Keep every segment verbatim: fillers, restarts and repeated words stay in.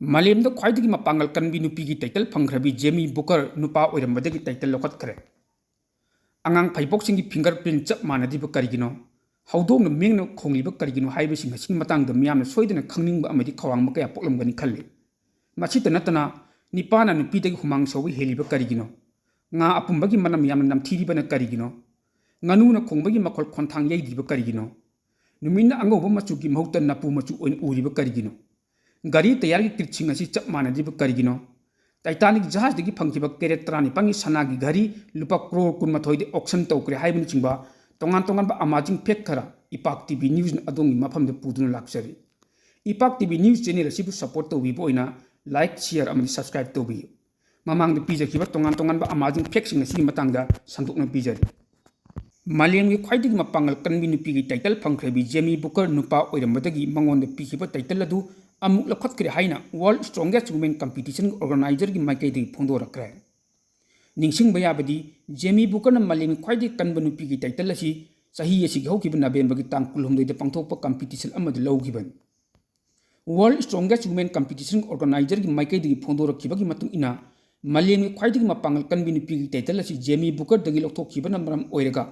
ꯃꯥꯂꯦꯝꯗ ꯈ꯭ꯋꯥꯏꯗꯒꯤ ꯃꯄꯥꯡꯒꯜ ꯀꯟꯕꯤ ꯅꯨꯄꯤꯒꯤ title ꯐꯪꯈ꯭ꯔꯕꯤ ꯖꯦꯃꯤ ꯕꯨꯀꯔ ꯅꯨꯄꯥ ꯑꯣꯏꯔꯝꯕꯗꯒꯤ title ꯂꯧꯈꯠꯈ꯭ꯔꯦ꯫ ꯑꯉꯥꯡ ꯐꯩꯕꯣꯛꯁꯤꯡꯒꯤ fingerprint ꯆꯞ ꯃꯥꯟꯅꯗ꯭ꯔꯤꯕ ꯀꯔꯤꯒꯤꯅꯣ? ꯍꯧꯗꯣꯡꯅ ꯃꯦꯡꯅ ꯈꯣꯡꯂꯤꯕ ꯀꯔꯤꯒꯤꯅꯣ ꯍꯥꯏꯕꯁꯤꯡ ꯑꯁꯤꯒꯤ ꯃꯇꯥꯡꯗ ꯃꯤꯌꯥꯝꯅ ꯁꯣꯏꯗꯅ ꯈꯪꯅꯤꯡꯕ ꯑꯃꯗꯤ ꯈꯧꯔꯥꯡꯕ ꯀꯌꯥ ꯄꯣꯛꯂꯝꯒꯅꯤ ꯈꯜꯂꯤ꯫ ꯃꯁꯤꯇ ꯅꯠꯇꯅ, ꯅꯤꯄꯥꯅ ꯅꯨꯄꯤꯗꯒꯤ ꯍꯨꯃꯥꯡ ꯁꯧꯕ ꯍꯦꯜꯂꯤꯕ ꯀꯔꯤꯒꯤꯅꯣ? ꯉꯥ ꯑꯄꯨꯝꯕꯒꯤ ꯃꯅꯝ ꯌꯥꯝꯅ ꯅꯝꯊꯤꯔꯤꯕꯅ ꯀꯔꯤꯒꯤꯅꯣ? ꯉꯥꯅꯨꯅ ꯈꯣꯡꯕꯒꯤ ꯃꯈꯣꯜ ꯈꯣꯟꯊꯥꯡ ꯌꯩꯗ꯭ꯔꯤꯕ ꯀꯔꯤꯒꯤꯅꯣ? ꯅꯨꯃꯤꯠꯅ ꯑꯉꯧꯕ ꯃꯆꯨꯒꯤ ꯃꯍꯨꯠꯇ ꯅꯥꯄꯨ ꯃꯆꯨ ꯑꯣꯏꯅ ꯎꯔꯤꯕ ꯀꯔꯤꯒꯤꯅꯣ? ꯒꯥꯔꯤ ꯇꯌꯥꯔꯒꯤ ꯀꯤꯠꯁꯤꯡ ꯑꯁꯤ ꯆꯞ ꯃꯥꯟꯅꯗ꯭ꯔꯤꯕ ꯀꯔꯤꯒꯤꯅꯣ? Titanic ꯖꯍꯥꯖꯗꯒꯤ ꯐꯪꯈꯤꯕ carat ꯇꯔꯥꯅꯤꯄꯥꯟꯒꯤ ꯁꯅꯥꯒꯤ ꯘꯔꯤ ꯂꯨꯄꯥ ꯀ꯭ꯔꯣꯔ ꯀꯨꯟꯃꯥꯊꯣꯏꯗ auction ꯇꯧꯈ꯭ꯔꯦ ꯍꯥꯏꯕꯅꯆꯤꯡꯕ ꯇꯣꯉꯥꯟ ꯇꯣꯉꯥꯟꯕ amazing fact ꯈꯔ ꯏꯄꯥꯛ ꯇꯤꯚꯤ ꯅ꯭ꯌꯨꯁꯅ ꯑꯗꯣꯝꯒꯤ ꯃꯐꯝꯗ ꯄꯨꯗꯨꯅ ꯂꯥꯛꯆꯔꯤ꯫ ꯏꯄꯥꯛ ꯇꯤꯚꯤ ꯅ꯭ꯌꯨꯁ ꯆꯦꯅꯦꯜ ꯑꯁꯤꯕꯨ support ꯇꯧꯕꯤꯕ ꯑꯣꯏꯅ like, share ꯑꯃꯗꯤ subscribe ꯇꯧꯕꯤꯌꯨ꯫ ꯃꯃꯥꯡꯗ ꯄꯤꯖꯈꯤꯕ ꯇꯣꯉꯥꯟ ꯇꯣꯉꯥꯟꯕ amazing factꯁꯤꯡ ꯑꯁꯤꯒꯤ ꯃꯇꯥꯡꯗ ꯁꯟꯗꯣꯛꯅ ꯄꯤꯖꯔꯤ꯫ ꯃꯥꯂꯦꯝꯒꯤ ꯈ꯭ꯋꯥꯏꯗꯒꯤ ꯃꯄꯥꯡꯒꯜ ꯀꯟꯕꯤ ꯅꯨꯄꯤꯒꯤ title ꯐꯪꯈ꯭ꯔꯕꯤ ꯖꯦꯃꯤ ꯕꯨꯀꯔ ꯅꯨꯄꯥ ꯑꯣꯏꯔꯝꯕꯗꯒꯤ ꯃꯉꯣꯟꯗ ꯄꯤꯈꯤꯕ title ꯑꯗꯨ ꯑꯃꯨꯛ ꯂꯧꯈꯠꯈ꯭ꯔꯦ ꯍꯥꯏꯅ World Strongest Women Competition organizerꯒꯤ ꯃꯥꯏꯀꯩꯗꯒꯤ ꯐꯣꯡꯗꯣꯔꯛꯈ꯭ꯔꯦ꯫ ꯅꯤꯡꯁꯤꯡꯕ ꯌꯥꯕꯗꯤ, ꯖꯦꯃꯤ ꯕꯨꯀꯔꯅ ꯃꯥꯂꯦꯝꯒꯤ ꯈ꯭ꯋꯥꯏꯗꯒꯤ ꯀꯟꯕ ꯅꯨꯄꯤꯒꯤ title ꯑꯁꯤ ꯆꯍꯤ ꯑꯁꯤꯒꯤ ꯍꯧꯈꯤꯕ ꯅꯕꯦꯝꯕꯔꯒꯤ ꯇꯥꯡ ꯀꯨꯟꯍꯨꯝꯗꯣꯏꯗ ꯄꯥꯡꯊꯣꯛꯄ competition ꯑꯃꯗ ꯂꯧꯈꯤꯕꯅꯤ꯫ World Strongest Women Competition organizerꯒꯤ ꯃꯥꯏꯀꯩꯗꯒꯤ ꯐꯣꯡꯗꯣꯔꯛꯈꯤꯕꯒꯤ ꯃꯇꯨꯡ ꯏꯟꯅ, ꯃꯥꯂꯦꯝꯒꯤ ꯈ꯭ꯋꯥꯏꯗꯒꯤ ꯃꯄꯥꯡꯒꯜ ꯀꯟꯕꯤ ꯅꯨꯄꯤꯒꯤ title ꯑꯁꯤ ꯖꯦꯃꯤ ꯕꯨꯀꯔꯗꯒꯤ ꯂꯧꯊꯣꯛꯈꯤꯕꯅ ꯃꯔꯝ ꯑꯣꯏꯔꯒ,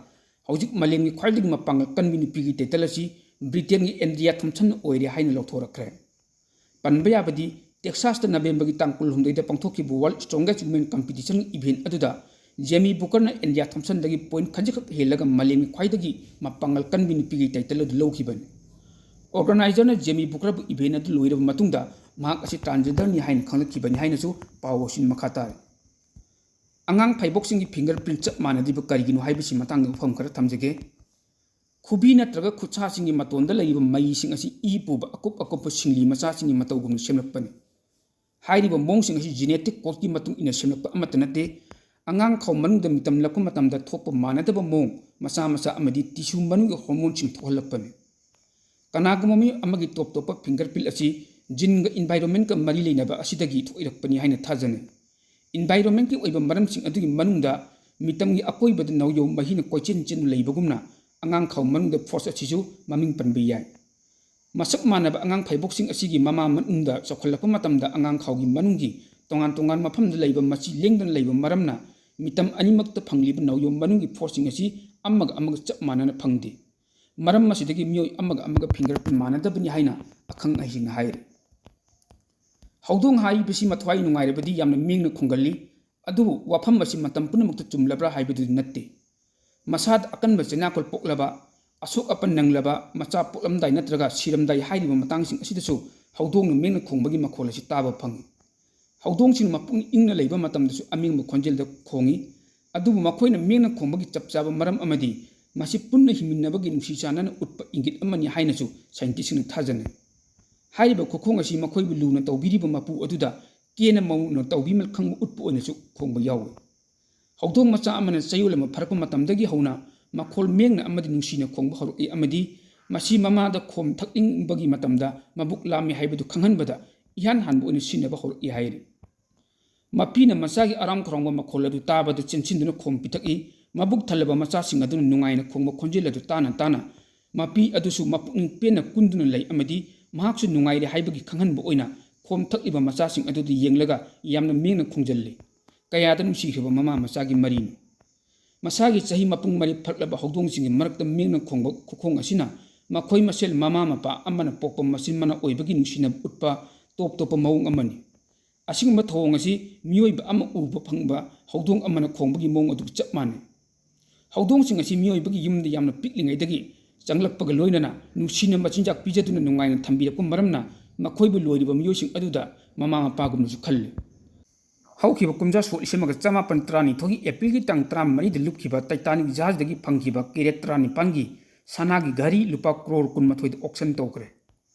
ꯍꯧꯖꯤꯛ ꯃꯥꯂꯦꯝꯒꯤ ꯈ꯭ꯋꯥꯏꯗꯒꯤ ꯃꯄꯥꯡꯒꯜ ꯀꯟꯕꯤ ꯅꯨꯄꯤꯒꯤ title ꯑꯁꯤ ꯕ꯭ꯔꯤꯇꯦꯟꯒꯤ ꯑꯦꯟꯗ꯭ꯔꯤꯌꯥ ꯊꯣꯝꯁꯟꯅ ꯑꯣꯏꯔꯦ ꯍꯥꯏꯅ ꯂꯧꯊꯣꯔꯛꯈ꯭ꯔꯦ꯫ ꯄꯟꯕ ꯌꯥꯕꯗꯤ, ꯇꯦꯛꯁꯥꯁꯇ ꯅꯕꯦꯝꯕꯔꯒꯤ ꯇꯥꯡ ꯀꯨꯟꯍꯨꯝꯗꯣꯏꯗ ꯄꯥꯡꯊꯣꯛꯈꯤꯕ World Strongest Women Competition event ꯑꯗꯨꯗ ꯖꯦꯃꯤ ꯕꯨꯀꯔꯅ ꯏꯟꯗꯤꯌꯥ ꯊꯣꯝꯁꯟꯗꯒꯤ point ꯈꯖꯤꯛꯈꯛ ꯍꯦꯜꯂꯒ ꯃꯥꯂꯦꯝꯒꯤ ꯈ꯭ꯋꯥꯏꯗꯒꯤ ꯃꯄꯥꯡꯒꯜ ꯀꯟꯕꯤ ꯅꯨꯄꯤꯒꯤ title ꯑꯗꯨ ꯂꯧꯈꯤꯕꯅꯤ꯫ Organizerꯅ ꯖꯦꯃꯤ ꯕꯨꯀꯔꯕꯨ event ꯑꯗꯨ ꯂꯣꯏꯔꯕ ꯃꯇꯨꯡꯗ ꯃꯍꯥꯛ ꯑꯁꯤ transgenderꯅꯤ ꯍꯥꯏꯅ ꯈꯪꯂꯛꯈꯤꯕꯅꯤ ꯍꯥꯏꯅꯁꯨ ꯄꯥꯎ ꯑꯁꯤꯅ ꯃꯈꯥ ꯇꯥꯔꯤ꯫ ꯑꯉꯥꯡ ꯐꯩꯕꯣꯛꯁꯤꯡꯒꯤ fingerprint ꯆꯞ ꯃꯥꯟꯅꯗ꯭ꯔꯤꯕ ꯀꯔꯤꯒꯤꯅꯣ ꯍꯥꯏꯕꯁꯤ ꯃꯇꯥꯡꯗ ꯋꯥꯐꯝ ꯈꯔ ꯊꯝꯖꯒꯦ꯫ ꯈꯨꯕꯤ ꯅꯠꯇ꯭ꯔꯒ ꯈꯨꯠꯁꯥꯁꯤꯡꯒꯤ ꯃꯇꯣꯟꯗ ꯂꯩꯔꯤꯕ ꯃꯩꯁꯤꯡ ꯑꯁꯤ ꯏ ꯄꯨꯕ ꯑꯀꯨꯞ ꯑꯀꯨꯞꯄ ꯁꯤꯡꯂꯤ ꯃꯆꯥꯁꯤꯡꯒꯤ ꯃꯇꯧꯒꯨꯝꯅ ꯁꯦꯝꯂꯛꯄꯅꯤ꯫ ꯍꯥꯏꯔꯤꯕ ꯃꯑꯣꯡꯁꯤꯡ ꯑꯁꯤ genetic codeꯀꯤ ꯃꯇꯨꯡ ꯏꯟꯅ ꯁꯦꯝꯂꯛꯄ ꯑꯃꯠꯇ ꯅꯠꯇꯦ, ꯑꯉꯥꯡꯈꯥꯎ ꯃꯅꯨꯡꯗ ꯃꯤꯇꯝꯂꯛꯄ ꯃꯇꯝꯗ ꯊꯣꯛꯄ ꯃꯥꯟꯅꯗꯕ ꯃꯑꯣꯡ, ꯃꯆꯥ ꯃꯆꯥ ꯑꯃꯗꯤ tissue ꯃꯅꯨꯡꯒꯤ hormoneꯁꯤꯡ ꯊꯣꯛꯍꯜꯂꯛꯄꯅꯤ꯫ ꯀꯅꯥꯒꯨꯝꯕ ꯃꯤꯑꯣꯏ ꯑꯃꯒꯤ ꯇꯣꯞ ꯇꯣꯞꯄ fingerprint ꯑꯁꯤ geneꯒ environmentꯀ ꯃꯔꯤ ꯂꯩꯅꯕ ꯑꯁꯤꯗꯒꯤ ꯊꯣꯛꯏꯔꯛꯄꯅꯤ ꯍꯥꯏꯅ ꯊꯥꯖꯅꯩ꯫ Environmentꯀꯤ ꯑꯣꯏꯕ ꯃꯔꯝꯁꯤꯡ ꯑꯗꯨꯒꯤ ꯃꯅꯨꯡꯗ ꯃꯤꯇꯝꯒꯤ ꯑꯀꯣꯏꯕꯗ ꯅꯧꯌꯧ ꯃꯍꯤꯅ ꯀꯣꯏꯆꯦꯟ ꯆꯦꯟꯗꯨꯅ ꯂꯩꯕꯒꯨꯝꯅ ꯑꯉꯥꯡꯈꯥꯎ ꯃꯅꯨꯡꯗ force ꯑꯁꯤꯁꯨ ꯃꯃꯤꯡ ꯄꯟꯕ ꯌꯥꯏ꯫ ꯃꯁꯛ ꯃꯥꯟꯅꯕ ꯑꯉꯥꯡ ꯐꯩꯕꯣꯛꯁꯤꯡ ꯑꯁꯤꯒꯤ ꯃꯃꯥ ꯃꯅꯨꯡꯗ ꯆꯥꯎꯈꯠꯂꯛꯄ ꯃꯇꯝꯗ ꯑꯉꯥꯡ ꯈꯥꯎꯒꯤ ꯃꯅꯨꯡꯒꯤ ꯇꯣꯉꯥꯟ ꯇꯣꯉꯥꯟ ꯃꯐꯝꯗ ꯂꯩꯕ ꯃꯆꯤ ꯂꯦꯡꯗꯅ ꯂꯩꯕ ꯃꯔꯝꯅ ꯃꯤꯇꯝ ꯑꯅꯤꯃꯛꯇ ꯐꯪꯂꯤꯕ ꯅꯥꯎꯌꯣꯝ ꯃꯅꯨꯡꯒꯤ ꯐꯣꯔꯁꯤꯡ ꯑꯁꯤ ꯑꯃꯒ ꯑꯃꯒ ꯆꯞ ꯃꯥꯟꯅꯅ ꯐꯪꯗꯦ꯫ ꯃꯔꯝ ꯑꯁꯤꯗꯒꯤ ꯃꯤꯑꯣꯏ ꯑꯃꯒ ꯑꯃꯒ ꯐꯤꯡꯒꯔ ꯄ꯭ꯔꯤꯟ ꯃꯥꯟꯅꯗꯕꯅꯤ ꯍꯥꯏꯅ ꯑꯈꯪ ꯑꯍꯩꯁꯤꯡꯅ ꯍꯥꯏꯔꯤ꯫ ꯍꯧꯗꯣꯡ ꯍꯥꯏꯔꯤꯕꯁꯤ ꯃꯊ꯭ꯋꯥꯏ ꯅꯨꯡꯉꯥꯏꯔꯕꯗꯤ ꯌꯥꯝꯅ ꯃꯦꯡꯅ ꯈꯣꯡꯒꯜꯂꯤ꯫ ꯑꯗꯨꯕꯨ ꯋꯥꯐꯝ ꯑꯁꯤ ꯃꯇꯝ ꯄꯨꯝꯅꯃꯛꯇ ꯆꯨꯝꯂꯕ꯭ꯔꯥ ꯍꯥꯏꯕꯗꯨꯗꯤ ꯅꯠꯇꯦ꯫ ꯃꯁꯥꯗ ꯑꯀꯟꯕ ꯆꯩꯅꯥꯈꯣꯜ ꯄꯣꯛꯂꯕ, ꯑꯁꯣꯛ ꯑꯄꯟ ꯅꯪꯂꯕ, ꯃꯆꯥ ꯄꯣꯛꯂꯝꯗꯥꯏ ꯅꯠꯇ꯭ꯔꯒ ꯁꯤꯔꯝꯗꯥꯏ ꯍꯥꯏꯔꯤꯕ ꯃꯇꯥꯡꯁꯤꯡ ꯑꯁꯤꯗꯁꯨ ꯍꯧꯗꯣꯡꯅ ꯃꯦꯡꯅ ꯈꯣꯡꯕꯒꯤ ꯃꯈꯣꯜ ꯑꯁꯤ ꯇꯥꯕ ꯐꯪꯏ꯫ ꯍꯧꯗꯣꯡꯁꯤꯡꯅ ꯃꯄꯨꯛꯅꯤꯡ ꯏꯪꯅ ꯂꯩꯕ ꯃꯇꯝꯗꯁꯨ ꯑꯃꯦꯡꯕ ꯈꯣꯟꯖꯦꯜꯗ ꯈꯣꯡꯏ꯫ ꯑꯗꯨꯕꯨ ꯃꯈꯣꯏꯅ ꯃꯦꯡꯅ ꯈꯣꯡꯕꯒꯤ ꯆꯞ ꯆꯥꯕ ꯃꯔꯝ ꯑꯃꯗꯤ ꯃꯁꯤ ꯄꯨꯟꯅ ꯍꯤꯡꯃꯤꯟꯅꯕꯒꯤ ꯅꯨꯡꯁꯤ ꯆꯥꯟꯅꯅ ꯎꯠꯄ ꯏꯪꯒꯤꯠ ꯑꯃꯅꯤ ꯍꯥꯏꯅꯁꯨ ꯁꯥꯏꯟꯇꯤꯁꯁꯤꯡꯅ ꯊꯥꯖꯅꯩ꯫ ꯍꯥꯏꯔꯤꯕ ꯈꯨꯈꯣꯡ ꯑꯁꯤ ꯃꯈꯣꯏꯕꯨ ꯂꯨꯅ ꯇꯧꯕꯤꯔꯤꯕ ꯃꯄꯨ ꯑꯗꯨꯗ ꯀꯦꯅ ꯃꯧꯅ ꯇꯧꯕꯤꯃꯜ ꯈꯪꯕ ꯎꯠꯄ ꯑꯣꯏꯅꯁꯨ ꯈꯣꯡꯕ ꯌꯥꯎꯏ꯫ ꯍꯧꯗꯣꯡ ꯃꯆꯥ ꯑꯃꯅ ꯆꯌꯣꯜ ꯑꯃ ꯐꯥꯔꯛꯄ ꯃꯇꯝꯗꯒꯤ ꯍꯧꯅ ꯃꯈꯣꯜ ꯃꯦꯡꯅ ꯑꯃꯗꯤ ꯅꯨꯡꯁꯤꯅ ꯈꯣꯡꯕ ꯍꯧꯔꯛꯏ ꯑꯃꯗꯤ ꯃꯁꯤ ꯃꯃꯥꯗ ꯈꯣꯝ ꯊꯛꯅꯤꯡꯕꯒꯤ ꯃꯇꯝꯗ ꯃꯕꯨꯛ ꯂꯥꯝꯃꯤ ꯍꯥꯏꯕꯗꯨ ꯈꯪꯍꯟꯕꯗ ꯏꯍꯥꯟ ꯍꯥꯟꯕ ꯑꯣꯏꯅ ꯁꯤꯖꯤꯟꯅꯕ ꯍꯧꯔꯛꯏ ꯍꯥꯏꯔꯤ꯫ ꯃꯄꯤꯅ ꯃꯆꯥꯒꯤ ꯑꯔꯥꯝ ꯈꯧꯔꯥꯡꯕ ꯃꯈꯣꯜ ꯑꯗꯨ ꯇꯥꯕꯗ ꯆꯦꯟꯁꯤꯟꯗꯨꯅ ꯈꯣꯝ ꯄꯤꯊꯛꯏ꯫ ꯃꯕꯨꯛ ꯊꯜꯂꯕ ꯃꯆꯥꯁꯤꯡ ꯑꯗꯨꯅ ꯅꯨꯡꯉꯥꯏꯅ ꯈꯣꯡꯕ ꯈꯣꯟꯖꯦꯜ ꯑꯗꯨ ꯇꯥꯅ ꯇꯥꯅ ꯃꯄꯤ ꯑꯗꯨꯁꯨ ꯃꯄꯨꯛꯅꯤꯡ ꯄꯦꯟꯅ ꯀꯨꯟꯗꯨꯅ ꯂꯩ ꯑꯃꯗꯤ ꯃꯍꯥꯛꯁꯨ ꯅꯨꯡꯉꯥꯏꯔꯦ ꯍꯥꯏꯕꯒꯤ ꯈꯪꯍꯟꯕ ꯑꯣꯏꯅ ꯈꯣꯝ ꯊꯛꯂꯤꯕ ꯃꯆꯥꯁꯤꯡ ꯑꯗꯨꯗ ꯌꯦꯡꯂꯒ ꯌꯥꯝꯅ ꯃꯦꯡꯅ ꯈꯣꯡꯖꯜꯂꯤ꯫ ꯀꯌꯥꯗ ꯅꯨꯡꯁꯤꯈ꯭ꯔꯕ ꯃꯃꯥ ꯃꯆꯥꯒꯤ ꯃꯔꯤꯅꯣ! ꯃꯁꯥꯒꯤ ꯆꯍꯤ ꯃꯄꯨꯡ ꯃꯔꯤ ꯐꯥꯔꯛꯂꯕ ꯍꯧꯗꯣꯡꯁꯤꯡꯒꯤ ꯃꯔꯛꯇ ꯃꯦꯡꯅ ꯈꯣꯡꯕ ꯈꯨꯈꯣꯡ ꯑꯁꯤꯅ ꯃꯈꯣꯏ ꯃꯁꯦꯜ ꯃꯃꯥ ꯃꯄꯥ ꯑꯃꯅ ꯄꯣꯛꯄ ꯃꯆꯤꯟ ꯃꯅꯥꯎ ꯑꯣꯏꯕꯒꯤ ꯅꯨꯡꯁꯤꯅꯕ ꯎꯠꯄ ꯇꯣꯞ ꯇꯣꯞꯄ ꯃꯑꯣꯡ ꯑꯃꯅꯤ꯫ ꯑꯁꯤꯒꯨꯝꯕ ꯊꯧꯑꯣꯡ ꯑꯁꯤ ꯃꯤꯑꯣꯏꯕ ꯑꯃ ꯎꯕ ꯐꯪꯕ ꯍꯧꯗꯣꯡ ꯑꯃꯅ ꯈꯣꯡꯕꯒꯤ ꯃꯑꯣꯡ ꯑꯗꯨꯒ ꯆꯞ ꯃꯥꯟꯅꯩ꯫ ꯍꯧꯗꯣꯡꯁꯤꯡ ꯑꯁꯤ ꯃꯤꯑꯣꯏꯕꯒꯤ ꯌꯨꯝꯗ ꯌꯥꯝꯅ ꯄꯤꯛꯂꯤꯉꯩꯗꯒꯤ ꯆꯪꯂꯛꯄꯒ ꯂꯣꯏꯅꯅ ꯅꯨꯡꯁꯤꯅ ꯃꯆꯤꯟꯖꯥꯛ ꯄꯤꯖꯗꯨꯅ ꯅꯨꯡꯉꯥꯏꯅ ꯊꯝꯕꯤꯔꯛꯄ ꯃꯔꯝꯅ ꯃꯈꯣꯏꯕꯨ ꯂꯣꯏꯔꯤꯕ ꯃꯤꯑꯣꯏꯁꯤꯡ ꯑꯗꯨꯗ ꯃꯃꯥ ꯃꯄꯥꯒꯨꯝꯅꯁꯨ ꯈꯜꯂꯤ꯫ ꯍꯧꯈꯤꯕ ꯀꯨꯝꯖꯥ ꯁꯣꯛ ꯂꯤꯁꯤꯡ ꯑꯃꯒ ꯆꯃꯥꯄꯟ ꯇꯔꯥꯅꯤꯊꯣꯏꯒꯤ ꯑꯦꯄ꯭ꯔꯤꯜꯒꯤ ꯇꯥꯡ ꯇꯔꯥꯃꯔꯤꯗ ꯂꯨꯞꯈꯤꯕ ꯇꯥꯏꯇꯥꯅꯤꯛ ꯖꯍꯥꯖꯗꯒꯤ ꯐꯪꯈꯤꯕ ꯀꯦꯔꯦꯠ ꯇꯔꯥꯅꯤꯄꯥꯟꯒꯤ ꯁꯅꯥꯒꯤ ꯘꯔꯤ ꯂꯨꯄꯥ ꯀ꯭ꯔꯣꯔ ꯀꯨꯟꯃꯥꯊꯣꯏꯗ ꯑꯣꯛꯁꯟ ꯇꯧꯈ꯭ꯔꯦ꯫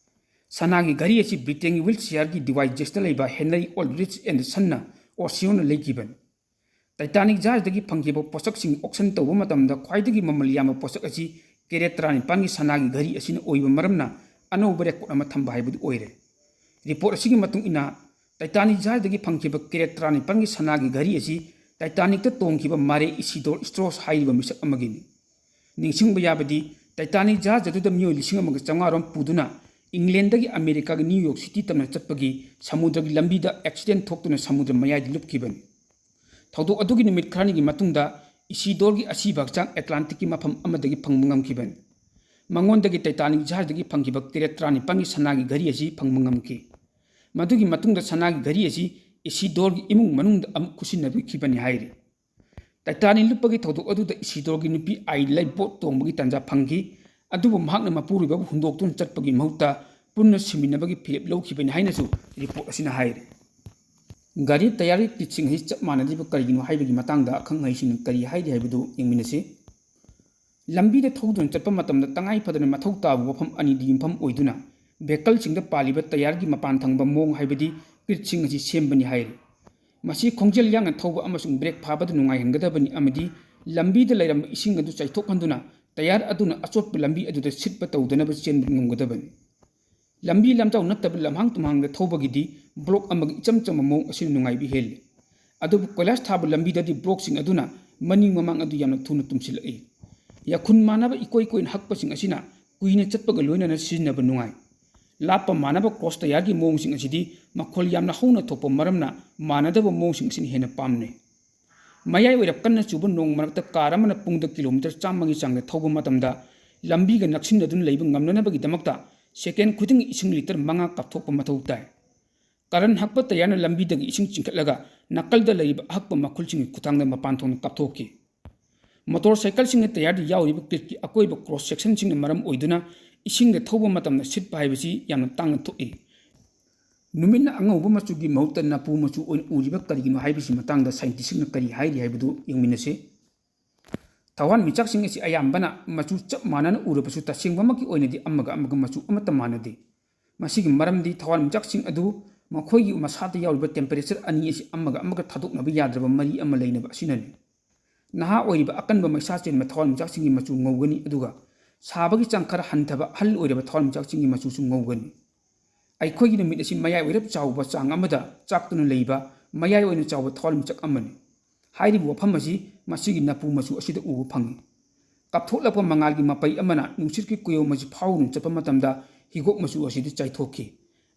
ꯁꯅꯥꯒꯤ ꯘꯔꯤ ꯑꯁꯤ ꯕ꯭ꯔꯤꯇꯦꯟꯒꯤ ꯋꯤꯜꯁꯤꯌꯥꯔꯒꯤ ꯗꯤꯋꯥꯏꯖꯦꯁꯇ ꯂꯩꯕ ꯍꯦꯅꯔꯤ ꯑꯣꯜꯗ꯭ꯔꯤꯆ ꯑꯦꯟꯗ ꯁꯟꯅ ꯑꯣꯁꯤꯌꯣꯟꯅ ꯂꯩꯈꯤꯕꯅꯤ꯫ ꯇꯥꯏꯇꯥꯅꯤꯛ ꯖꯍꯥꯖꯗꯒꯤ ꯐꯪꯈꯤꯕ ꯄꯣꯠꯁꯛꯁꯤꯡ ꯑꯣꯛꯁꯟ ꯇꯧꯕ ꯃꯇꯝꯗ ꯈ꯭ꯋꯥꯏꯗꯒꯤ ꯃꯃꯜ ꯌꯥꯝꯕ ꯄꯣꯠꯁꯛ ꯑꯁꯤ ꯀꯦꯔꯦꯠ ꯇꯔꯥꯅꯤꯄꯥꯟꯒꯤ ꯁꯅꯥꯒꯤ ꯘꯔꯤ ꯑꯁꯤꯅ ꯑꯣꯏꯕ ꯃꯔꯝꯅ ꯑꯅꯧꯕ ꯔꯦꯀꯣꯔꯗ ꯑꯃ ꯊꯝꯕ ꯍꯥꯏꯕꯗꯨ ꯑꯣꯏꯔꯦ꯫ ꯔꯤꯄꯣꯔꯠ ꯑꯁꯤꯒꯤ ꯃꯇꯨꯡ ꯏꯟꯅ, ꯇꯥꯏꯇꯥꯅꯤꯛ ꯖꯍꯥꯖꯗꯒꯤ ꯐꯪꯈꯤꯕ ꯀꯦꯔꯦꯠ ꯇꯔꯥꯅꯤꯄꯥꯟꯒꯤ ꯁꯅꯥꯒꯤ ꯘꯔꯤ ꯑꯁꯤ ꯇꯥꯏꯇꯥꯅꯤꯛꯇ ꯇꯣꯡꯈꯤꯕ ꯃꯥꯔꯦ ꯏꯁꯤꯗꯣꯔ ꯁ꯭ꯇ꯭ꯔꯣꯁ ꯍꯥꯏꯔꯤꯕ ꯃꯤꯁꯛ ꯑꯃꯒꯤꯅꯤ꯫ ꯅꯤꯡꯁꯤꯡꯕ ꯌꯥꯕꯗꯤ, ꯇꯥꯏꯇꯥꯅꯤꯛ ꯖꯍꯥꯖ ꯑꯗꯨꯗ ꯃꯤꯑꯣꯏ ꯂꯤꯁꯤꯡ ꯑꯃꯒ ꯆꯥꯝꯃꯉꯥ ꯔꯣꯝ ꯄꯨꯗꯨꯅ ꯏꯪꯂꯦꯟꯗꯒꯤ ꯑꯃꯦꯔꯤꯀꯥꯒꯤ ꯅ꯭ꯌꯨ ꯌꯣꯔꯛ ꯁꯤꯇꯤ ꯇꯝꯅ ꯆꯠꯄꯒꯤ ꯁꯃꯨꯗ꯭ꯔꯒꯤ ꯂꯝꯕꯤꯗ ꯑꯦꯛꯁꯤꯗꯦꯟ ꯊꯣꯛꯇꯨꯅ ꯁꯃꯨꯗ꯭ꯔ ꯃꯌꯥꯏꯗ ꯂꯨꯞꯈꯤꯕꯅꯤ꯫ ꯊꯧꯗꯣꯛ ꯑꯗꯨꯒꯤ ꯅꯨꯃꯤꯠ ꯈꯔꯅꯤꯒꯤ ꯃꯇꯨꯡꯗ ꯏꯁꯤꯗꯣꯔꯒꯤ ꯑꯁꯤꯕ ꯍꯛꯆꯥꯡ ꯑꯦꯇ꯭ꯂꯥꯟꯇꯤꯛꯀꯤ ꯃꯐꯝ ꯑꯃꯗꯒꯤ ꯐꯪꯕ ꯉꯝꯈꯤꯕꯅꯤ꯫ ꯃꯉꯣꯟꯗꯒꯤ ꯇꯩꯇꯥꯅꯤꯛ ꯖꯍꯥꯖꯗꯒꯤ ꯐꯪꯈꯤꯕ ꯀꯦꯔꯦꯠ ꯇꯔꯥꯅꯤꯄꯥꯟꯒꯤ ꯁꯅꯥꯒꯤ ꯘꯔꯤ ꯑꯁꯤ ꯐꯪꯕ ꯉꯝꯈꯤ꯫ ꯃꯗꯨꯒꯤ ꯃꯇꯨꯡꯗ ꯁꯅꯥꯒꯤ ꯘꯔꯤ ꯑꯁꯤ ꯏꯁꯤꯗꯣꯔꯒꯤ ꯏꯃꯨꯡ ꯃꯅꯨꯡꯗ ꯑꯃꯨꯛ ꯈꯨꯠꯁꯤꯟꯅꯕꯤꯈꯤꯕꯅꯤ ꯍꯥꯏꯔꯤ꯫ ꯇꯥꯏꯇꯥꯅꯤꯛ ꯂꯨꯞꯄꯒꯤ ꯊꯧꯗꯣꯛ ꯑꯗꯨꯗ ꯏꯁꯤꯗꯣꯔꯒꯤ ꯅꯨꯄꯤ ꯑꯥꯏꯂꯥꯏ ꯕꯣꯠ ꯇꯣꯡꯕꯒꯤ ꯇꯥꯟꯖꯥ ꯐꯪꯈꯤ, ꯑꯗꯨꯕꯨ ꯃꯍꯥꯛꯅ ꯃꯄꯨꯔꯣꯏꯕꯕꯨ ꯍꯨꯟꯗꯣꯛꯇꯨꯅ ꯆꯠꯄꯒꯤ ꯃꯍꯨꯠꯇ ꯄꯨꯟꯅ ꯁꯤꯃꯤꯟꯅꯕꯒꯤ ꯐꯤꯔꯦꯞ ꯂꯧꯈꯤꯕꯅꯤ ꯍꯥꯏꯅꯁꯨ ꯔꯤꯄꯣꯔꯠ ꯑꯁꯤꯅ ꯍꯥꯏꯔꯤ꯫ ꯒꯥꯔꯤ ꯇꯌꯥꯔꯒꯤ ꯀꯤꯠꯁꯤꯡ ꯑꯁꯤ ꯆꯞ ꯃꯥꯟꯅꯗ꯭ꯔꯤꯕ ꯀꯔꯤꯒꯤꯅꯣ ꯍꯥꯏꯕꯒꯤ ꯃꯇꯥꯡꯗ ꯑꯈꯪ ꯑꯍꯩꯁꯤꯡꯅ ꯀꯔꯤ ꯍꯥꯏꯔꯤ ꯍꯥꯏꯕꯗꯨ ꯌꯦꯡꯃꯤꯟꯅꯁꯤ꯫ ꯂꯝꯕꯤꯗ ꯊꯧꯗꯨꯅ ꯆꯠꯄ ꯃꯇꯝꯗ ꯇꯉꯥꯏ ꯐꯗꯅ ꯃꯊꯧ ꯇꯥꯕ ꯋꯥꯐꯝ ꯑꯅꯤꯗ ꯌꯨꯝꯐꯝ ꯑꯣꯏꯗꯨꯅ ꯚꯦꯍꯤꯀꯜꯁꯤꯡꯗ ꯄꯥꯜꯂꯤꯕ ꯇꯌꯥꯔꯒꯤ ꯃꯄꯥꯟ ꯊꯪꯕ ꯃꯑꯣꯡ ꯍꯥꯏꯕꯗꯤ ꯀꯤꯠꯁꯤꯡ ꯑꯁꯤ ꯁꯦꯝꯕꯅꯤ ꯍꯥꯏꯔꯤ꯫ ꯃꯁꯤ ꯈꯣꯡꯖꯦꯜ ꯌꯥꯡꯅ ꯊꯧꯕ ꯑꯃꯁꯨꯡ ꯕ꯭ꯔꯦꯛ ꯐꯥꯕꯗ ꯅꯨꯡꯉꯥꯏꯍꯟꯒꯗꯕꯅꯤ ꯑꯃꯗꯤ ꯂꯝꯕꯤꯗ ꯂꯩꯔꯝꯕ ꯏꯁꯤꯡ ꯑꯗꯨ ꯆꯥꯏꯊꯣꯛꯍꯟꯗꯨꯅ ꯇꯌꯥꯔ ꯑꯗꯨꯅ ꯑꯆꯣꯠꯄ ꯂꯝꯕꯤ ꯑꯗꯨꯗ ꯁꯤꯠꯄ ꯇꯧꯗꯅꯕ ꯆꯦꯟꯕ ꯉꯝꯒꯗꯕꯅꯤ꯫ ꯂꯝꯕꯤ ꯂꯝꯖꯥꯎ ꯅꯠꯇꯕ ꯂꯝꯍꯥꯡ ꯇꯨꯝꯍꯥꯡꯗ ꯊꯧꯕꯒꯤꯗꯤ ꯕ꯭ꯂꯣꯛ ꯑꯃꯒꯤ ꯏꯆꯝ ꯆꯝꯕ ꯃꯑꯣꯡ ꯑꯁꯤꯅ ꯅꯨꯡꯉꯥꯏꯕ ꯍꯦꯜꯂꯤ꯫ ꯑꯗꯨꯕꯨ ꯀꯣꯏꯂꯥꯁ ꯊꯥꯕ ꯂꯝꯕꯤꯗꯗꯤ ꯕ꯭ꯂꯣꯛꯁꯤꯡ ꯑꯗꯨꯅ ꯃꯅꯤꯡ ꯃꯃꯥꯡ ꯑꯗꯨ ꯌꯥꯝꯅ ꯊꯨꯅ ꯇꯨꯝꯁꯤꯜꯂꯛꯏ꯫ ꯌꯥꯈꯨꯟ ꯃꯥꯟꯅꯕ ꯏꯀꯣꯏ ꯀꯣꯏꯅ ꯍꯛꯄꯁꯤꯡ ꯑꯁꯤꯅ ꯀꯨꯏꯅ ꯆꯠꯄꯒ ꯂꯣꯏꯅꯅ ꯁꯤꯖꯤꯟꯅꯕ ꯅꯨꯡꯉꯥꯏ꯫ ꯂꯥꯞꯄ ꯃꯥꯟꯅꯕ ꯀ꯭ꯔꯣꯁ ꯇꯌꯥꯔꯒꯤ ꯃꯑꯣꯡꯁꯤꯡ ꯑꯁꯤꯗꯤ ꯃꯈꯣꯜ ꯌꯥꯝꯅ ꯍꯧꯅ ꯊꯣꯛꯄ ꯃꯔꯝꯅ ꯃꯥꯟꯅꯗꯕ ꯃꯑꯣꯡꯁꯤꯡ ꯑꯁꯤꯅ ꯍꯦꯟꯅ ꯄꯥꯝꯅꯩ꯫ ꯃꯌꯥꯏ ꯑꯣꯏꯔꯞ ꯀꯟꯅ ꯆꯨꯕ ꯅꯣꯡ ꯃꯔꯛꯇ ꯀꯥꯔ ꯑꯃꯅ ꯄꯨꯡꯗ ꯀꯤꯂꯣꯃꯤꯇꯔ ꯆꯥꯝꯃꯒꯤ ꯆꯥꯡꯗ ꯊꯧꯕ ꯃꯇꯝꯗ ꯂꯝꯕꯤꯒ ꯅꯛꯁꯤꯟꯅꯗꯨꯅ ꯂꯩꯕ ꯉꯝꯅꯅꯕꯒꯤꯗꯃꯛꯇ ꯁꯦꯀꯦꯟ ꯈꯨꯗꯤꯡꯒꯤ ꯏꯁꯤꯡ ꯂꯤꯇꯔ ꯃꯉꯥ ꯀꯥꯞꯊꯣꯛꯄ ꯃꯊꯧ ꯇꯥꯏ꯫ ꯀꯔꯟ ꯍꯛꯄ ꯇꯌꯥꯔꯅ ꯂꯝꯕꯤꯗꯒꯤ ꯏꯁꯤꯡ ꯆꯤꯡꯈꯠꯂꯒ ꯅꯥꯀꯜꯗ ꯂꯩꯔꯤꯕ ꯑꯍꯛꯄ ꯃꯈꯨꯜꯁꯤꯡꯒꯤ ꯈꯨꯠꯊꯥꯡꯗ ꯃꯄꯥꯟ ꯊꯣꯡꯅ ꯀꯥꯞꯊꯣꯛꯈꯤ꯫ ꯃꯣꯇꯣꯔ ꯁꯥꯏꯀꯜꯁꯤꯡꯒꯤ ꯇꯌꯥꯔꯗ ꯌꯥꯎꯔꯤꯕ ꯀ꯭ꯔꯤꯛꯀꯤ ꯑꯀꯣꯏꯕ ꯀ꯭ꯔꯣꯁ ꯁꯦꯛꯁꯟꯁꯤꯡꯅ ꯃꯔꯝ ꯑꯣꯏꯗꯨꯅ ꯏꯁꯤꯡꯗ ꯊꯧꯕ ꯃꯇꯝꯗ ꯁꯤꯠꯄ ꯍꯥꯏꯕꯁꯤ ꯌꯥꯝꯅ ꯇꯥꯡꯅ ꯊꯣꯛꯏ꯫ ꯅꯨꯃꯤꯠꯅ ꯑꯉꯧꯕ ꯃꯆꯨꯒꯤ ꯃꯍꯨꯠꯇ ꯅꯥꯄꯨ ꯃꯆꯨ ꯑꯣꯏꯅ ꯎꯔꯤꯕ ꯀꯔꯤꯒꯤꯅꯣ ꯍꯥꯏꯕꯁꯤ ꯃꯇꯥꯡꯗ ꯁꯥꯏꯟꯇꯤꯁꯁꯤꯡꯅ ꯀꯔꯤ ꯍꯥꯏꯔꯤ ꯍꯥꯏꯕꯗꯨ ꯌꯦꯡꯃꯤꯟꯅꯁꯤ꯫ ꯊꯋꯥꯟꯃꯤꯆꯥꯛꯁꯤꯡ ꯑꯁꯤ ꯑꯌꯥꯝꯕꯅ ꯃꯆꯨ ꯆꯞ ꯃꯥꯟꯅꯅ ꯎꯔꯕꯁꯨ, ꯇꯁꯦꯡꯕꯃꯛꯀꯤ ꯑꯣꯏꯅꯗꯤ ꯑꯃꯒ ꯑꯃꯒ ꯃꯆꯨ ꯑꯃꯠꯇ ꯃꯥꯟꯅꯗꯦ꯫ ꯃꯁꯤꯒꯤ ꯃꯔꯝꯗꯤ ꯊꯋꯥꯟꯃꯤꯆꯥꯛꯁꯤꯡ ꯑꯗꯨ ꯃꯈꯣꯏꯒꯤ ꯃꯁꯥꯗ ꯌꯥꯎꯔꯤꯕ ꯇꯦꯝꯄꯔꯦꯆꯔ ꯑꯅꯤ ꯑꯁꯤ ꯑꯃꯒ ꯑꯃꯒ ꯊꯥꯗꯣꯛꯅꯕ ꯌꯥꯗ꯭ꯔꯕ ꯃꯔꯤ ꯑꯃ ꯂꯩꯅꯕ ꯑꯁꯤꯅꯅꯤ꯫ ꯅꯍꯥ ꯑꯣꯏꯔꯤꯕ ꯑꯀꯟꯕ ꯃꯩꯁꯥ ꯆꯦꯟꯕ ꯊꯋꯥꯟꯃꯤꯆꯥꯛꯁꯤꯡꯒꯤ ꯃꯆꯨ ꯉꯧꯒꯅꯤ, ꯑꯗꯨꯒ ꯁꯥꯕꯒꯤ ꯆꯥꯡ ꯈꯔ ꯍꯟꯊꯕ ꯑꯍꯜ ꯑꯣꯏꯔꯕ ꯊꯋꯥꯟꯃꯤꯆꯥꯛꯁꯤꯡꯒꯤ ꯃꯆꯨꯁꯨ ꯉꯧꯒꯅꯤ꯫ ꯑꯩꯈꯣꯏꯒꯤ ꯅꯨꯃꯤꯠ ꯑꯁꯤ ꯃꯌꯥꯏ ꯑꯣꯏꯔꯞ ꯆꯥꯎꯕ ꯆꯥꯡ ꯑꯃꯗ ꯆꯥꯛꯇꯨꯅ ꯂꯩꯕ ꯃꯌꯥꯏ ꯑꯣꯏꯅ ꯆꯥꯎꯕ ꯊꯋꯥꯟꯃꯤꯆꯥꯛ ꯑꯃꯅꯤ꯫ ꯍꯥꯏꯔꯤꯕ ꯋꯥꯐꯝ ꯑꯁꯤ ꯃꯁꯤꯒꯤ ꯅꯥꯄꯨ ꯃꯆꯨ ꯑꯁꯤꯗ ꯎꯕ ꯐꯪꯏ꯫ ꯀꯥꯞꯊꯣꯛꯂꯛꯄ ꯃꯉꯥꯜꯒꯤ ꯃꯄꯩ ꯑꯃꯅ ꯅꯨꯡꯁꯤꯠꯀꯤ ꯀꯨꯌꯣꯝ ꯑꯁꯤ ꯐꯥꯎꯗꯨꯅ ꯆꯠꯄ ꯃꯇꯝꯗ ꯍꯤꯒꯣꯛ ꯃꯆꯨ ꯑꯁꯤꯗꯤ ꯆꯥꯏꯊꯣꯛꯈꯤ꯫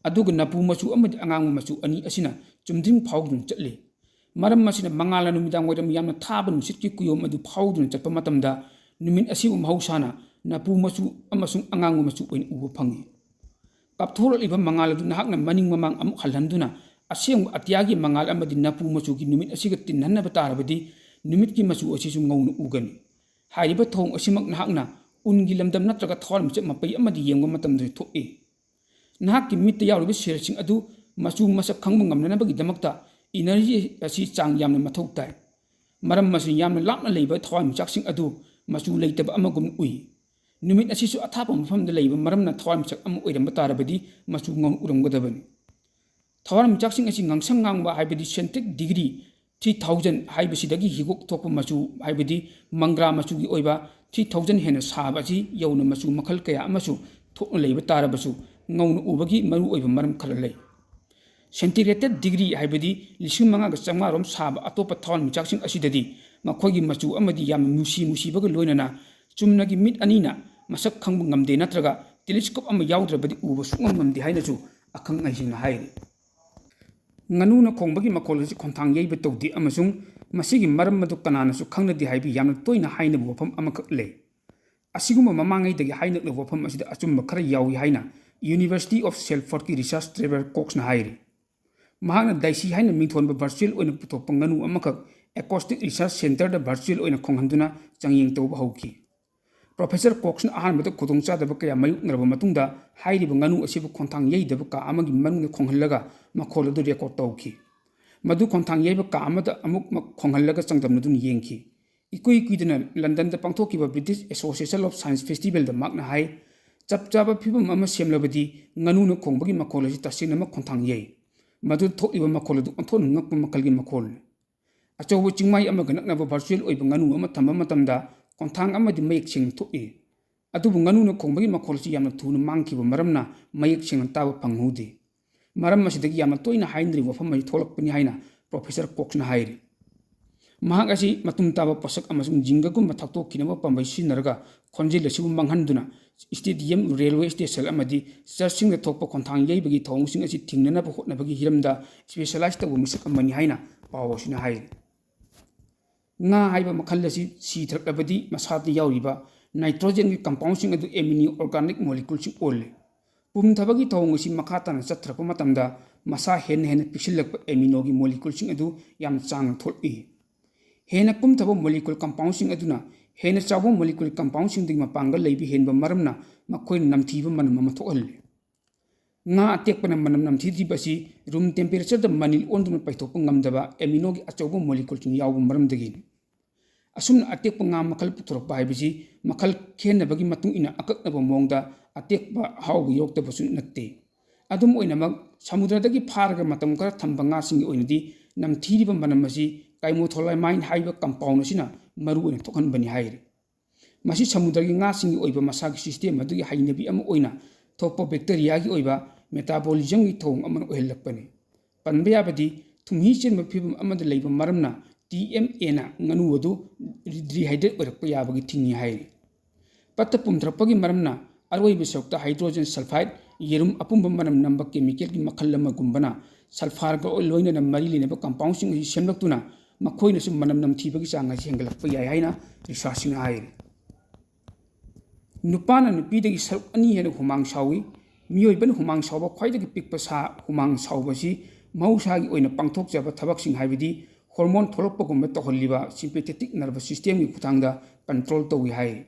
ꯑꯗꯨꯒ ꯅꯥꯄꯨ ꯃꯆꯨ ꯑꯃꯗꯤ ꯑꯉꯥꯡꯕ ꯃꯆꯨ ꯑꯅꯤ ꯑꯁꯤꯅ ꯆꯨꯝꯗ꯭ꯔꯤꯡ ꯐꯥꯎꯗꯨꯅ ꯆꯠꯂꯤ꯫ ꯃꯔꯝ ꯑꯁꯤꯅ ꯃꯉꯥꯜꯅ ꯅꯨꯃꯤꯗꯥꯡ ꯋꯥꯏꯔꯝ ꯌꯥꯝꯅ ꯊꯥꯕ ꯅꯨꯡꯁꯤꯠꯀꯤ ꯀꯨꯌꯣꯝ ꯑꯗꯨ ꯐꯥꯎꯗꯨꯅ ꯆꯠꯄ ꯃꯇꯝꯗ ꯅꯨꯃꯤꯠ ꯑꯁꯤꯕꯨ ꯃꯍꯧꯁꯥꯅ ꯅꯥꯄꯨ ꯃꯆꯨ ꯑꯃꯁꯨꯡ ꯑꯉꯥꯡꯕ ꯃꯆꯨ ꯑꯣꯏꯅ ꯎꯕ ꯐꯪꯏ꯫ ꯀꯥꯞꯊꯣꯔꯛꯂꯤꯕ ꯃꯉꯥꯜ ꯑꯗꯨ ꯅꯍꯥꯛꯅ ꯃꯅꯤꯡ ꯃꯃꯥꯡ ꯑꯃꯨꯛ ꯍꯜꯍꯟꯗꯨꯅ ꯑꯁꯦꯡꯕ ꯑꯇꯤꯌꯥꯒꯤ ꯃꯉꯥꯜ ꯑꯃꯗꯤ ꯅꯥꯄꯨ ꯃꯆꯨꯒꯤ ꯅꯨꯃꯤꯠ ꯑꯁꯤꯒ ꯇꯤꯟꯍꯟꯅꯕ ꯇꯥꯔꯕꯗꯤ ꯅꯨꯃꯤꯠꯀꯤ ꯃꯆꯨ ꯑꯁꯤꯁꯨ ꯉꯧꯅ ꯎꯒꯅꯤ꯫ ꯍꯥꯏꯔꯤꯕ ꯊꯧꯑꯣꯡ ꯑꯁꯤꯃꯛ ꯅꯍꯥꯛꯅ ꯎꯟꯒꯤ ꯂꯝꯗꯝ ꯅꯠꯇ꯭ꯔꯒ ꯊꯋꯥꯟꯃꯤꯆꯥꯛ ꯃꯄꯩ ꯑꯃꯗ ꯌꯦꯡꯕ ꯃꯇꯝꯗꯁꯨ ꯊꯣꯛꯏ꯫ ꯅꯍꯥꯛꯀꯤ ꯃꯤꯠꯇ ꯌꯥꯎꯔꯤꯕ ꯁꯦꯜꯁꯤꯡ ꯑꯗꯨ ꯃꯆꯨ ꯃꯁꯛ ꯈꯪꯕ ꯉꯝꯅꯅꯕꯒꯤꯗꯃꯛꯇ ꯏꯅꯔꯖꯤ ꯑꯁꯤ ꯆꯥꯡ ꯌꯥꯝꯅ ꯃꯊꯧ ꯇꯥꯏ꯫ ꯃꯔꯝ ꯑꯁꯤꯅ ꯌꯥꯝꯅ ꯂꯥꯞꯅ ꯂꯩꯕ ꯊꯋꯥꯟꯃꯤꯆꯥꯛꯁꯤꯡ ꯑꯗꯨ ꯃꯆꯨ ꯂꯩꯇꯕ ꯑꯃꯒꯨꯝ ꯎꯏ꯫ ꯅꯨꯃꯤꯠ ꯑꯁꯤꯁꯨ ꯑꯊꯥꯞꯄ ꯃꯐꯝꯗ ꯂꯩꯕ ꯃꯔꯝꯅ ꯊꯋꯥꯟꯃꯤꯆꯥꯛ ꯑꯃ ꯑꯣꯏꯔꯝꯕ ꯇꯥꯔꯕꯗꯤ ꯃꯆꯨ ꯉꯧꯅ ꯎꯔꯝꯒꯗꯕꯅꯤ꯫ ꯊꯋꯥꯟꯃꯤꯆꯥꯛꯁꯤꯡ ꯑꯁꯤ ꯉꯥꯡꯁꯪ ꯉꯥꯡꯕ ꯍꯥꯏꯕꯗꯤ ꯁꯦꯟꯇꯤꯒ꯭ꯔꯦꯗ ꯗꯤꯒ꯭ꯔꯤ ꯊ꯭ꯔꯤ ꯊꯥꯎꯖꯟ ꯍꯥꯏꯕꯁꯤꯗꯒꯤ ꯍꯤꯒꯣꯛ ꯊꯣꯛꯄ ꯃꯆꯨ ꯍꯥꯏꯕꯗꯤ ꯃꯪꯒ꯭ꯔꯥ ꯃꯆꯨꯒꯤ ꯑꯣꯏꯕ ꯊ꯭ꯔꯤ ꯊꯥꯎꯖꯟ ꯍꯦꯟꯅ ꯁꯥꯕ ꯑꯁꯤ ꯌꯧꯅ ꯃꯆꯨ ꯃꯈꯜ ꯀꯌꯥ ꯑꯃꯁꯨ ꯊꯣꯛꯅ ꯂꯩꯕ ꯇꯥꯔꯕꯁꯨ ꯉꯧꯅ ꯎꯕꯒꯤ ꯃꯔꯨꯑꯣꯏꯕ ꯃꯔꯝ ꯈꯔ ꯂꯩ꯫ ꯁꯦꯟꯇꯤꯒ꯭ꯔꯦꯗ ꯗꯤꯒ꯭ꯔꯤ ꯍꯥꯏꯕꯗꯤ ꯂꯤꯁꯤꯡ ꯃꯉꯥꯒ ꯆꯥꯝꯃꯉꯥꯔꯣꯝ ꯁꯥꯕ ꯑꯇꯣꯞꯄ ꯊꯋꯥꯟꯃꯤꯆꯥꯛꯁꯤꯡ ꯑꯁꯤꯗꯗꯤ ꯃꯈꯣꯏꯒꯤ ꯃꯆꯨ ꯑꯃꯗꯤ ꯌꯥꯝꯅ ꯅꯨꯡꯁꯤ ꯅꯨꯡꯁꯤꯕꯒ ꯂꯣꯏꯅꯅ ꯆꯨꯝꯅꯒꯤ ꯃꯤꯠ ꯑꯅꯤꯅ ꯃꯁꯛ ꯈꯪꯕ ꯉꯝꯗꯦ ꯅꯠꯇ꯭ꯔꯒ ꯇꯦꯂꯤꯁꯀꯣꯞ ꯑꯃ ꯌꯥꯎꯗ꯭ꯔꯕꯗꯤ ꯎꯕ ꯁꯨꯡꯉꯝ ꯉꯝꯗꯦ ꯍꯥꯏꯅꯁꯨ ꯑꯈꯪ ꯑꯍꯩꯁꯤꯡꯅ ꯍꯥꯏꯔꯤ꯫ ꯉꯥꯅꯨꯅ ꯈꯣꯡꯕꯒꯤ ꯃꯈꯣꯜ ꯑꯁꯤ ꯈꯣꯡꯊꯥꯡ ꯌꯩꯕ ꯇꯧꯗꯦ ꯑꯃꯁꯨꯡ ꯃꯁꯤꯒꯤ ꯃꯔꯝ ꯑꯗꯨ ꯀꯅꯥꯅꯁꯨ ꯈꯪꯅꯗꯦ ꯍꯥꯏꯕ ꯌꯥꯝꯅ ꯇꯣꯏꯅ ꯍꯥꯏꯅꯕ ꯋꯥꯐꯝ ꯑꯃꯈꯛ ꯂꯩ꯫ ꯑꯁꯤꯒꯨꯝꯕ ꯃꯃꯥꯡꯉꯩꯗꯒꯤ ꯍꯥꯏꯅꯔꯛꯂꯕ ꯋꯥꯐꯝ ꯑꯁꯤꯗ ꯑꯆꯨꯝꯕ ꯈꯔ ꯌꯥꯎꯏ ꯍꯥꯏꯅ University of Salfordꯀꯤ research Trevor Coxꯅ ꯍꯥꯏꯔꯤ꯫ ꯃꯍꯥꯛꯅ ꯗꯥꯏꯁꯤ ꯍꯥꯏꯅ ꯃꯤꯡꯊꯣꯟꯕ virtual ꯑꯣꯏꯅ ꯄꯨꯊꯣꯛꯄ ꯉꯥꯅꯨ ꯑꯃꯈꯛ Acoustic Research Centreꯗ virtual ꯑꯣꯏꯅ ꯈꯣꯡꯍꯟꯗꯨꯅ ꯆꯥꯡꯌꯦꯡ ꯇꯧꯕ ꯍꯧꯈꯤ꯫ Professor Coxꯅ ꯑꯍꯥꯟꯕꯗ ꯈꯨꯗꯣꯡꯆꯥꯗꯕ ꯀꯌꯥ ꯃꯥꯌꯣꯛꯅꯔꯕ ꯃꯇꯨꯡꯗ ꯍꯥꯏꯔꯤꯕ ꯉꯥꯅꯨ ꯑꯁꯤꯕꯨ ꯈꯣꯡꯊꯥꯡ ꯌꯩꯗꯕ ꯀꯥ ꯑꯃꯒꯤ ꯃꯅꯨꯡꯗ ꯈꯣꯡꯍꯜꯂꯒ ꯃꯈꯣꯜ ꯑꯗꯨ record ꯇꯧꯈꯤ꯫ ꯃꯗꯨ ꯈꯣꯡꯊꯥꯡ ꯌꯩꯕ ꯀꯥ ꯑꯃꯗ ꯑꯃꯨꯛ ꯃ-, ꯈꯣꯡꯍꯜꯂꯒ ꯆꯥꯡꯗꯝꯅꯗꯨꯅ ꯌꯦꯡꯈꯤ꯫ ꯏꯀꯨꯏ ꯀꯨꯏꯗꯅ ꯂꯟꯗꯟꯗ ꯄꯥꯡꯊꯣꯛꯈꯤꯕ British Association of Science Festivalꯗ ꯃꯍꯥꯛꯅ ꯍꯥꯏ, "ꯆꯞ ꯆꯥꯕ ꯐꯤꯕꯝ ꯑꯃ ꯁꯦꯝꯂꯕꯗꯤ ꯉꯥꯅꯨꯅ ꯈꯣꯡꯕꯒꯤ ꯃꯈꯣꯜ ꯑꯁꯤ ꯇꯁꯦꯡꯅꯃꯛ ꯈꯣꯡꯊꯥꯡ ꯌꯩ꯫ ꯃꯗꯨꯗ ꯊꯣꯛꯂꯤꯕ ꯃꯈꯣꯜ ꯑꯗꯨ ꯑꯣꯟꯊꯣꯛꯅ ꯉꯛꯄ ꯃꯈꯜꯒꯤ ꯃꯈꯣꯜꯅꯤ꯫" ꯑꯆꯧꯕ ꯆꯤꯡꯃꯥꯏ ꯑꯃꯒ ꯅꯛꯅꯕ virtual ꯑꯣꯏꯕ ꯉꯥꯅꯨ ꯑꯃ ꯊꯝꯕ ꯃꯇꯝꯗ ꯈꯣꯡꯊꯥꯡ ꯑꯃꯗꯤ ꯃꯌꯦꯛ ꯁꯦꯡꯅ ꯊꯣꯛꯏ꯫ ꯑꯗꯨꯕꯨ ꯉꯥꯅꯨꯅ ꯈꯣꯡꯕꯒꯤ ꯃꯈꯣꯜ ꯑꯁꯤ ꯌꯥꯝꯅ ꯊꯨꯅ ꯃꯥꯡꯈꯤꯕ ꯃꯔꯝꯅ ꯃꯌꯦꯛ ꯁꯦꯡꯅ ꯇꯥꯕ ꯐꯪꯍꯧꯗꯦ꯫ ꯃꯔꯝ ꯑꯁꯤꯗꯒꯤ ꯌꯥꯝꯅ ꯇꯣꯏꯅ ꯍꯥꯏꯅꯔꯤꯕ ꯋꯥꯐꯝ ꯑꯁꯤ ꯊꯣꯛꯂꯛꯄꯅꯤ ꯍꯥꯏꯅ Professor Coxꯅ ꯍꯥꯏꯔꯤ꯫ ꯃꯍꯥꯛ ꯑꯁꯤ ꯃꯇꯨꯝ ꯇꯥꯕ ꯄꯣꯠꯁꯛ ꯑꯃꯁꯨꯡ ꯖꯤꯡꯒꯒꯨꯝꯕ ꯊꯛꯇꯣꯛꯈꯤꯅꯕ ꯄꯥꯝꯕꯩ ꯁꯤꯖꯤꯟꯅꯔꯒ ꯈꯣꯟꯖꯦꯜ ꯑꯁꯤꯕꯨ ꯃꯥꯡꯍꯟꯗꯨꯅ stadium, railway station ꯑꯃꯗꯤ churchꯁꯤꯡꯗ ꯊꯣꯛꯄ ꯈꯣꯡꯊꯥꯡ ꯌꯩꯕꯒꯤ ꯊꯧꯑꯣꯡꯁꯤꯡ ꯑꯁꯤ ꯊꯤꯡꯅꯅꯕ ꯍꯣꯠꯅꯕꯒꯤ ꯍꯤꯔꯝꯗ specialize ꯇꯧꯕ ꯃꯤꯁꯛ ꯑꯃꯅꯤ ꯍꯥꯏꯅ ꯄꯥꯎ ꯑꯁꯤꯅ ꯍꯥꯏꯔꯤ꯫ ꯉꯥ ꯍꯥꯏꯕ ꯃꯈꯜ ꯑꯁꯤ ꯁꯤꯊꯔꯛꯂꯕꯗꯤ ꯃꯁꯥꯗ ꯌꯥꯎꯔꯤꯕ nitrogenꯒꯤ compoundꯁꯤꯡ ꯑꯗꯨ amino organic moleculeꯁꯤꯡ ꯑꯣꯜꯂꯤ꯫ ꯄꯨꯝꯊꯕꯒꯤ ꯊꯧꯑꯣꯡ ꯑꯁꯤ ꯃꯈꯥ ꯇꯥꯅ ꯆꯠꯊꯔꯛꯄ ꯃꯇꯝꯗ ꯃꯁꯥ ꯍꯦꯟꯅ ꯍꯦꯟꯅ ꯄꯤꯛꯁꯤꯜꯂꯛꯄ aminoꯒꯤ moleculeꯁꯤꯡ ꯑꯗꯨ ꯌꯥꯝ ꯆꯥꯡꯅ ꯊꯣꯛꯂꯛꯏ꯫ ꯍꯦꯟꯅ ꯄꯨꯝꯊꯕ molecule compoundꯁꯤꯡ ꯑꯗꯨꯅ ꯍꯦꯟꯅ ꯆꯥꯎꯕ molecule compoundꯁꯤꯡꯗꯒꯤ ꯃꯄꯥꯡꯒꯜ ꯂꯩꯕ ꯍꯦꯟꯕ ꯃꯔꯝꯅ ꯃꯈꯣꯏꯅ ꯅꯝꯊꯤꯕ ꯃꯅꯝ ꯑꯃ ꯊꯣꯛꯍꯜꯂꯤ꯫ ꯉꯥ ꯑꯇꯦꯛꯄꯅ ꯃꯅꯝ ꯅꯝꯊꯤꯗ꯭ꯔꯤꯕ ꯑꯁꯤ room temperatureꯗ ꯃꯅꯤꯜ ꯑꯣꯟꯗꯨꯅ ꯄꯩꯊꯣꯛꯄ ꯉꯝꯗꯕ aminoꯒꯤ ꯑꯆꯧꯕ moleculeꯁꯤꯡ ꯌꯥꯎꯕ ꯃꯔꯝꯗꯒꯤꯅꯤ꯫ ꯑꯁꯨꯝꯅ ꯑꯇꯦꯛꯄ ꯉꯥ ꯃꯈꯜ ꯄꯨꯊꯣꯔꯛꯄ ꯍꯥꯏꯕꯁꯤ ꯃꯈꯜ ꯈꯦꯟꯅꯕꯒꯤ ꯃꯇꯨꯡ ꯏꯟꯅ ꯑꯀꯛꯅꯕ ꯃꯑꯣꯡꯗ ꯑꯇꯦꯛꯄ ꯑꯍꯥꯎꯕ ꯌꯣꯛꯇꯕꯁꯨ ꯅꯠꯇꯦ꯫ ꯑꯗꯨꯝ ꯑꯣꯏꯅꯃꯛ, ꯁꯃꯨꯗ꯭ꯔꯗꯒꯤ ꯐꯥꯔꯒ ꯃꯇꯝ ꯈꯔ ꯊꯝꯕ ꯉꯥꯁꯤꯡꯒꯤ ꯑꯣꯏꯅꯗꯤ ꯅꯝꯊꯤꯔꯤꯕ ꯃꯅꯝ ꯑꯁꯤ caemothalamin ꯍꯥꯏꯔꯤꯕ compound ꯑꯁꯤꯅ ꯃꯔꯨꯑꯣꯏꯅ ꯊꯣꯛꯍꯟꯕꯅꯤ ꯍꯥꯏꯔꯤ꯫ ꯃꯁꯤ ꯁꯃꯨꯗ꯭ꯔꯒꯤ ꯉꯥꯁꯤꯡꯒꯤ ꯑꯣꯏꯕ ꯃꯁꯥꯒꯤ system ꯑꯗꯨꯒꯤ ꯍꯩꯅꯕꯤ ꯑꯃ ꯑꯣꯏꯅ ꯊꯣꯛꯄ bacteriaꯒꯤ ꯑꯣꯏꯕ metabolismꯒꯤ ꯊꯧꯑꯣꯡ ꯑꯃ ꯑꯣꯏꯍꯜꯂꯛꯄꯅꯤ꯫ ꯄꯟꯕ ꯌꯥꯕꯗꯤ, ꯊꯨꯝꯍꯤ ꯆꯦꯟꯕ ꯐꯤꯕꯝ ꯑꯃꯗ ꯂꯩꯕ ꯃꯔꯝꯅ T M Aꯅ ꯉꯥꯅꯨ ꯑꯗꯨ dehydrate ꯑꯣꯏꯔꯛꯄ ꯌꯥꯕꯒꯤ ꯊꯤꯡꯏ ꯍꯥꯏꯔꯤ꯫ ꯄꯠꯊ ꯄꯨꯝꯊꯔꯛꯄꯒꯤ ꯃꯔꯝꯅ ꯑꯔꯣꯏꯕ ꯁꯔꯨꯛꯇ hydrogen sulfide, ꯌꯦꯔꯨꯝ ꯑꯄꯨꯝꯕ ꯃꯅꯝ ꯅꯝꯕ chemicalꯒꯤ ꯃꯈꯜ ꯑꯃꯒꯨꯝꯕꯅ sulfurꯒ ꯂꯣꯏꯅꯅ ꯃꯔꯤ ꯂꯩꯅꯕ compoundꯁꯤꯡ ꯑꯁꯤ ꯁꯦꯝꯂꯛꯇꯨꯅ ꯃꯈꯣꯏꯅꯁꯨ ꯃꯅꯝ ꯅꯝꯊꯤꯕꯒꯤ ꯆꯥꯡ ꯑꯁꯤ ꯍꯦꯟꯒꯠꯂꯛꯄ ꯌꯥꯏ ꯍꯥꯏꯅ researchꯁꯤꯡꯅ ꯍꯥꯏꯔꯤ꯫ ꯅꯨꯄꯥꯅ ꯅꯨꯄꯤꯗꯒꯤ ꯁꯔꯨꯛ ꯑꯅꯤ ꯍꯦꯟꯅ ꯍꯨꯃꯥꯡ ꯁꯥꯎꯏ꯫ ꯃꯤꯑꯣꯏꯕꯅ ꯍꯨꯃꯥꯡ ꯁꯥꯎꯕ ꯈ꯭ꯋꯥꯏꯗꯒꯤ ꯄꯤꯛꯄ ꯁꯥ ꯍꯨꯃꯥꯡ ꯁꯥꯎꯕꯁꯤ ꯃꯍꯧꯁꯥꯒꯤ ꯑꯣꯏꯅ ꯄꯥꯡꯊꯣꯛꯆꯕ ꯊꯕꯛꯁꯤꯡ, ꯍꯥꯏꯕꯗꯤ hormone ꯊꯣꯛꯂꯛꯄꯒꯨꯝꯕ ꯇꯧꯍꯜꯂꯤꯕ sympathetic nervous systemꯒꯤ ꯈꯨꯠꯊꯥꯡꯗ control ꯇꯧꯏ ꯍꯥꯏ꯫